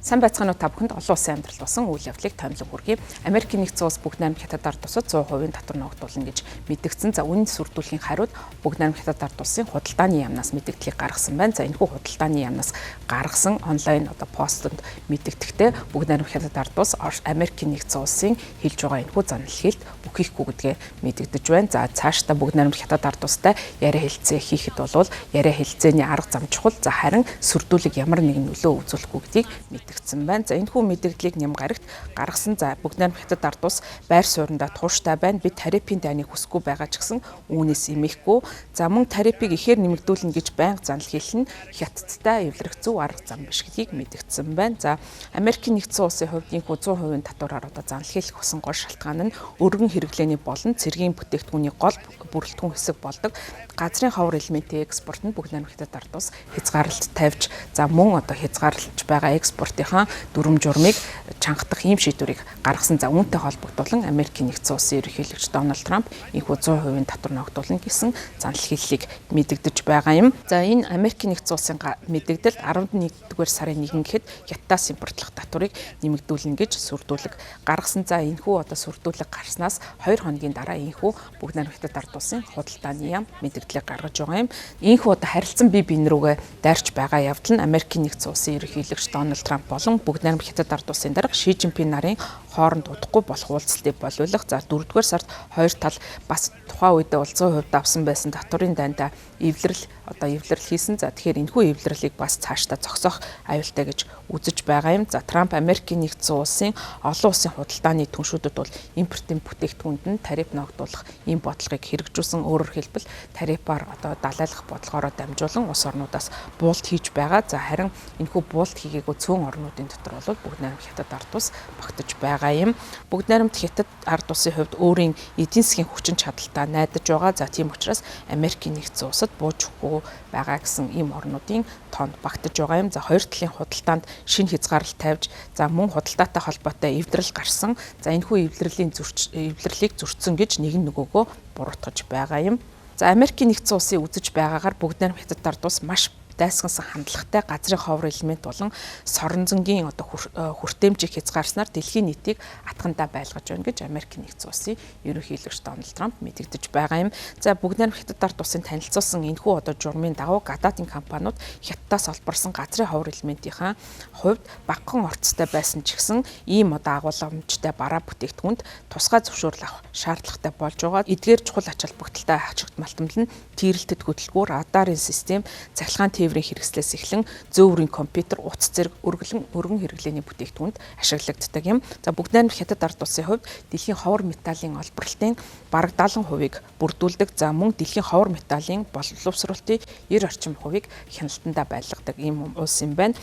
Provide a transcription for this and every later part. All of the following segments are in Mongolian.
Сайн байцгаана уу, та бүхэнд олон улсын амьдрал болсон үйл явдлыг томилон хүргэе. Америкийн нэгдсэн улс Бүгд найрамд Хятад ард улсад 100% татвар ногдуулна гэж мэдгдсэн. За, үнэн сүрдүүлэхийн хариуд Бүгд найрамд Хятад ард улсын худалдааны яамнаас мэдгдлийг гаргасан байна. За, энэхүү худалдааны яамнаас гаргасан онлайн одоо постонд мэдэгдэхдээ Бүгд найрамд Хятад ард улс Америкийн нэгдсэн улсын хэлж байгаа энэхүү занал хэлт бүхийхгүй гэдгээ мэдэгдэж байна. За, цаашдаа Бүгд найрамд Хятад ард улстай яриа хэлцээ хийхэд бол яриа хэлцээний арга зам чухал. За, харин сүрдүүлэг ямар нэгэн нөлөө үзүүлэхгүй гэдгийг мэдэгдсэн байна. За, энэхүү мэдэгдлийг Ням гарагт гаргасан. За, Бүгд найрамд Хятад ард улс байр сууриндаа тууштай байна. Бид тарифын дайныг хүсэхгүй байгаа ч гэсэн үүнээс эмээхгүй. За, мөн тарифыг ихээр нэмэгдүүлнэ гэж байнга занал хэлнэ Хятадтай эвлэрэх зөв арга зам биш гэдгийг мэдэгдсэн байна. За, Америкийн нэгдсэн улсын хувьд энэхүү 100% татвараар одоо занал хэлэх болсон гол шалтгаан нь өргөн хэрэглээний болон цэргийн бүтээгдэхүүний гол бүрэлдэхүүн хэсэг болдог газрын ховор элементийн экспорт нь Бүгд найрамд Хятад ард улс хязгаарлалт тавьж, за, мөн одоо хязгаарлаж байгаа экспортынхаа дүрм журмыг чангатах ийм шийдвэрийг гаргасан. За, үүнтэй холбогдуулан Америкийн нэгдсэн улсын ерөнхийлөгч Дональд Трамп энэхүү 100% татвар ногдуулна гэсэн занал хэллийг мэдэгдэж байгаа юм. За, энэ Америкийн нэгдсэн улсын мэдэгдэлд 11-р сарын 1 гэхэд Хятадаас импортлох татварыг нэмэгдүүлнэ гэж сүрдүүлэг гаргасан. За, энэхүү одоо сүрдүүлэг гарснаас 2 хоногийн дараа энэхүү Бүгд найрамд Хятад ард улсын худалдааны яам мэдэгдлийг гаргаж байгаа юм. Энэхүү одоо харилцан бие биен рүүгээ дайрч байгаа явдал нь Америкийн нэгдсэн улсын ерөнхийлөгч Дональд Трамп болон Бүгд найрамд Хятад ард улсын дарга Ши Цзиньпин нарын хооронд удахгүй болох уулзалтыг болиулах. За, 4-р сард хоёр тал бас тухайн үедээ бол 100% давсан байсан татварын дайндаа эвлэрэл одоо эвлэрэл хийсэн. За, тэгэхээр энэхүү эвлэрлийг бас цаашдаа зогсоох аюултай гэж үзэж байгаа юм. За, Трамп Америкийн нэгдсэн улсын олон улсын худалдааны түншүүдэд бол импортын бүтээгдэхүүнд нь тариф ногдуулах ийм бодлогыг хэрэгжүүлсэн. Өөрөөр хэлбэл, тарифаар одоо далайлах бодлогоороо дамжуулан улс орнуудаас буулт хийж байгаа. За, харин энэхүү буулт хийгээгүй цөөн орнуудын дотор бол Бүгд найрамд Хятад ард улс багтаж байгаа юм. Бүгд найрамд Хятад ард улсын хувьд өөрийн эдийн засгийн хүчин чадалтай найдаж байгаа. За, тийм учраас Америкийн нэгдсэн улсад бууж өгөхгүй байгаа гэсэн ийм орнуудын тоонд багтаж байгаа юм. За, хоёр талын худалдаанд шинэ хязгаарлалт тавьж, за, мөн худалдаатай холбоотой эвдрэл гарсан. За, энэхүү эвлэрлийг зөрчсөн гэж нэг нь нөгөөгөө буруутгаж байгаа юм. За, Америкийн нэгдсэн улсын үзэж байгаагаар Бүгд найрамд Хятад ард улс маш дайсгансан хандлагатай газрын ховор элемент болон соронзонгийн одоо хүртээмжийг хязгаарснаар дэлхийн нийтийг атгандаа байлгаж байна гэж Америкийн нэгдсэн улсын ерөнхийлөгч Дональд Трамп мэдэгдэж байгаа юм. За, Бүгд найрамд Хятад ард улсын танилцуулсан энэхүү одоо журмын дагуу гадаадын компаниуд Хятадаас олборсон газрын ховор элементийнхаа хувьд багахан орцтой байсан ч гэсэн ийм одоо агуулгамжтай бараа бүтээгдэхүүнд тусгай зөвшөөрөл авах шаардлагатай болж байгаа. Эдгээр чухал ач холбогдолтой ачигт малтамл нь тийрэлтэд хөдөлгүүр, радарын систем, цахилгаан тээврийн хэрэгслээс эхлэн зөөврийн компьютер, утас зэрэг өргөн хэрэглээний бүтээгдэхүүнд ашиглагддаг юм. За, Бүгд найрамд Хятад ард улсын хувьд дэлхийн ховор металлын олборлолтын бараг 70%-ийг бүрдүүлдэг. За, мөн дэлхийн ховор металлын боловсруулалтын 90 орчим хувийг хяналтандаа байлгадаг ийм улс юм байна.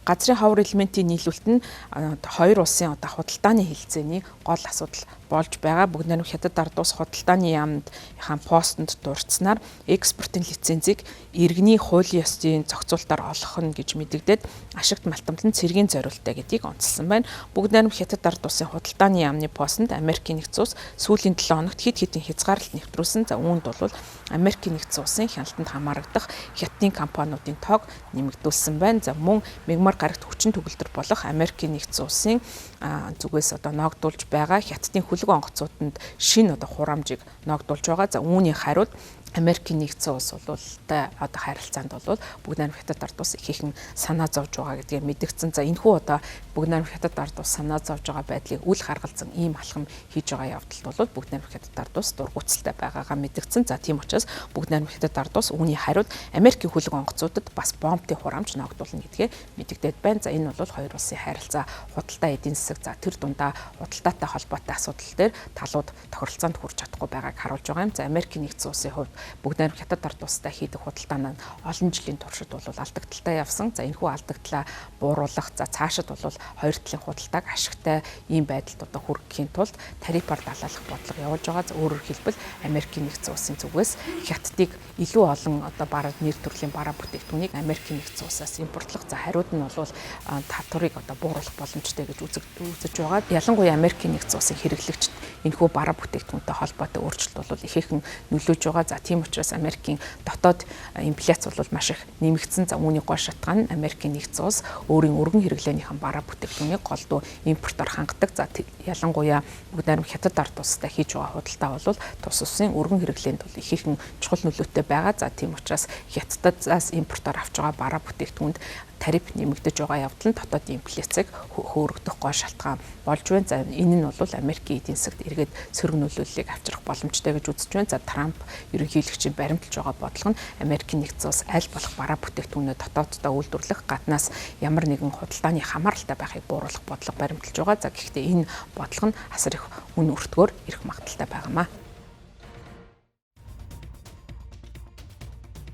Газрын ховор элементийн нийлүүлэлт нь хоёр улсын одоо худалдааны хэлцээний гол асуудал болж байгаа. Бүгд найрамд Хятад ард улс худалдааны яамд хаан постонд дурдсанаар экспортын лицензийг иргэний хуулийн ёсны зохицуултаар олгох нь гэж мэдэгдээд, ашигт малтамд нь цэргийн зориулттай гэдгийг онцлсон байна. Бүгд найрамд Хятад ард улсын худалдааны яамны постонд Америкийн нэгдсэн улс сүүлийн 7 хоногт хэд хэдэн хязгаарлалт нэвтрүүлсэн. За, үүнд бол Америкийн нэгдсэн улсын хяналтанд хамаарагдах Хятадын компаниудын тоог нэмэгдүүлсэн байна. За, мөн мягмар гарагт хүчин төгөлдөр болох Америкийн нэгдсэн улсын зүгээс одоо ноогдуулж байгаа Хятадын хөлөг онгоцууданд шинэ одоо хураамжийг ноогдуулж байгаа. За, үүний хариуд Америкийн нэгдсэн улс бол та одоо харилцаанд бол Бүгд найрамд Хятад ард улс ихээхэн санаа зовж байгаа гэдгээ мэдэгдсэн. За, энэхүү одоо Бүгд найрамд Хятад ард улс санаа зовж байгаа байдлыг үл харгалзан ийм алхам хийж байгаа явдалд бол Бүгд найрамд Хятад ард улс дургууталтай байгаагаа мэдэгдсэн. За, тийм учраас Бүгд найрамд Хятад ард улс үүний хариуд Америкийн хөлөг онгоцуудад бас бомбын хураамж ноогдуулна гэдгээ мэдэгдээд байна. За, энэ бол хоёр улсын харилцаа, худалдаа, эдийн засаг, за, тэр дундаа худалдаатай холбоотой асуудал дээр талууд тохиролцоонд хүрч чадахгүй байгааг харуулж байгаа юм. За, Америкийн нэгдсэн улсын хувьд Бүгд найрамд Хятад ард улстай хийдэг худалдаа нь олон жилийн туршид бол алдагдaltaй явсан. За, энэхүү алдагдлаа бууруулах, за, цаашид бол хоёр талын худалдааг ашигтай ийм байдалд одоо хүргэхийн тулд тарифаар далайлах бодлого явуулж байгаа. За, өөрөөр хэлбэл, Америкийн нэгдсэн улсын зүгээс Хятадыг илүү олон одоо бараа нэр төрлийн бараа бүтээгдэхүүнийг Америкийн нэгдсэн улсаас импортлох. За, хариуд нь бол татварыг одоо бууруулах боломжтой гэж үзэж байгаа. Ялангуяа Америкийн нэгдсэн улсын хэрэглэгчд энэхүү бараа бүтээгдэхүүнтэй холбоотой өөрчлөлт бол ихээхэн нөлөөж байгаа. За, тийм учраас Америкийн дотоод инфляц бол маш их нэмэгдсэн. За, үүний гол шалтгаан нь Америкийн нэгдсэн улс өөрийн өргөн хэрэглээнийхэн бараа бүтээгдэхүүнийг голдуу импортоор хангадаг. За, ялангуяа бүгд найрамд Хятад ард улстай хийж байгаа худалдаа бол тус улсын өргөн хэрэглээнд бол ихээхэн чухал нөлөөтэй байгаа. За, тийм учраас Хятадаас импортоор авч байгаа бараа бүтээгдэхүүнд тариф нэмэгдэж байгаа явдал нь дотоод инфляцийг хөөрөгдөх гол шалтгаан болж байна. За, энэ нь бол Америкийн эдийн засагт эргээд сөрөг нөлөөллийг авчрах боломжтой гэж үзэж байна. За, Трамп ерөнхийлөгчийн баримталж байгаа бодлого нь Америкийн нэгдсэн улс аль болох бараа бүтээгдэхүүнээ дотооддоо үйлдвэрлэх, гаднаас ямар нэгэн худалдааны хамааралтай байхыг бууруулах бодлого баримталж байгаа. За, гэхдээ энэ бодлого нь асар их үн өртгөөр ирэх магадлалтай байгаамаа.